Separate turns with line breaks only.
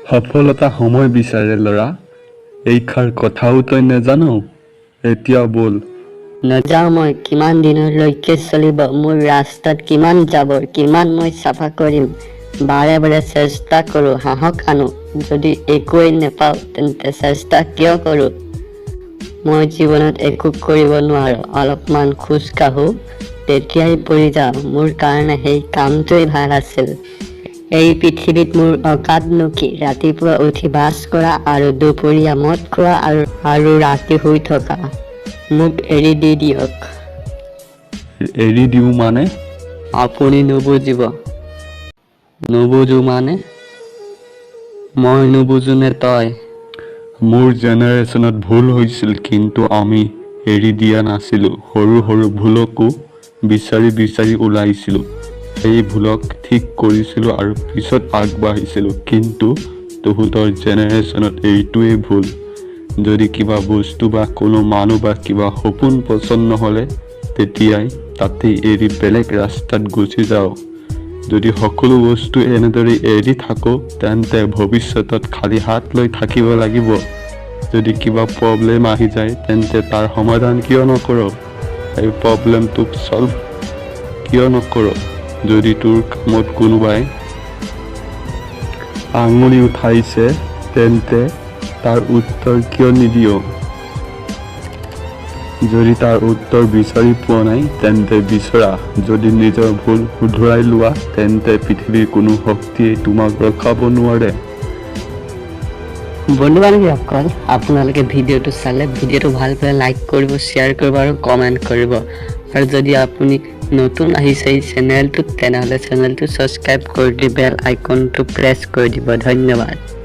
সফলতা সময় বিচাৰে ল'ৰা। এইষাৰ কথাও তই নেজান? এতিয়া ব'ল।
নাযাওঁ মই। কিমান দিনলৈকে চলিব? মোৰ ৰাস্তাত কিমান জাবৰ, কিমান মই চাফা কৰিম? বাৰে বাৰে চেষ্টা কৰোঁ, সাহস আনো। যদি একোৱেই নেপাওঁ, তেন্তে চেষ্টা কিয় কৰোঁ? মই জীৱনত একো কৰিব নোৱাৰোঁ। অলপমান খোজ কাঢ়োঁ, তেতিয়াই পৰি যাওঁ। মোৰ কাৰণে সেই কামটোৱেই ভাল আছিল। এই পৃথিৱীত মোৰ অকাতনো কি? ৰাতিপুৱা উঠি ব্ৰাছ কৰা আৰু দুপৰীয়া মদ খোৱা আৰু ৰাতি শুই থকা। মোক এৰি দি দিয়ক।
এৰি দিওঁ মানে?
আপুনি নুবুজিব। নুবুজো মানে? মই নুবুজো নে তই?
মোৰ জেনেৰেশ্যনত ভুল হৈছিল, কিন্তু আমি এৰি দিয়া নাছিলোঁ। সৰু সৰু ভুলকো বিচাৰি বিচাৰি ওলাইছিলোঁ, সেই ভুলক ঠিক কৰিছিলোঁ আৰু পিছত আগবাঢ়িছিলোঁ। কিন্তু তহঁতৰ জেনেৰেশ্যনত এইটোৱেই ভুল। যদি কিবা বস্তু বা কোনো মানুহ বা কিবা সপোন পচন্দ নহ'লে, তেতিয়াই তাতেই এৰি বেলেগ ৰাস্তাত গুচি যাওঁ। যদি সকলো বস্তু এনেদৰে এৰি থাকোঁ, তেন্তে ভৱিষ্যতত খালী হাত লৈ থাকিব লাগিব। যদি কিবা প্ৰব্লেম আহি যায়, তেন্তে তাৰ সমাধান কিয় নকৰ? সেই প্ৰব্লেমটোক ছল্ভ কিয় নকৰ? যদি তোৰ কামত কোনোবাই আঙুলি উঠাইছে, তেন্তে তাৰ উত্তৰ কিয় নিদিয়? যদি তাৰ উত্তৰ বিচাৰি পোৱা নাই, তেন্তে বিচৰা। যদি নিজৰ ভুল শুধৰাই লোৱা, তেন্তে পৃথিৱীৰ কোনো শক্তিয়েই তোমাক ৰখাব নোৱাৰে।
বন্ধু বান্ধৱীসকল, আপোনালোকে ভিডিঅ'টো চালে। ভিডিঅ'টো ভাল পালে লাইক কৰিব, শ্বেয়াৰ কৰিব আৰু কমেণ্ট কৰিব। আৰু যদি আপুনি নতুন আহিছে এই চেনেলটোত, তেনেহ'লে চেনেলটো ছাবস্ক্ৰাইব কৰি দি বেল আইকনটো প্ৰেছ কৰি দিব। ধন্যবাদ।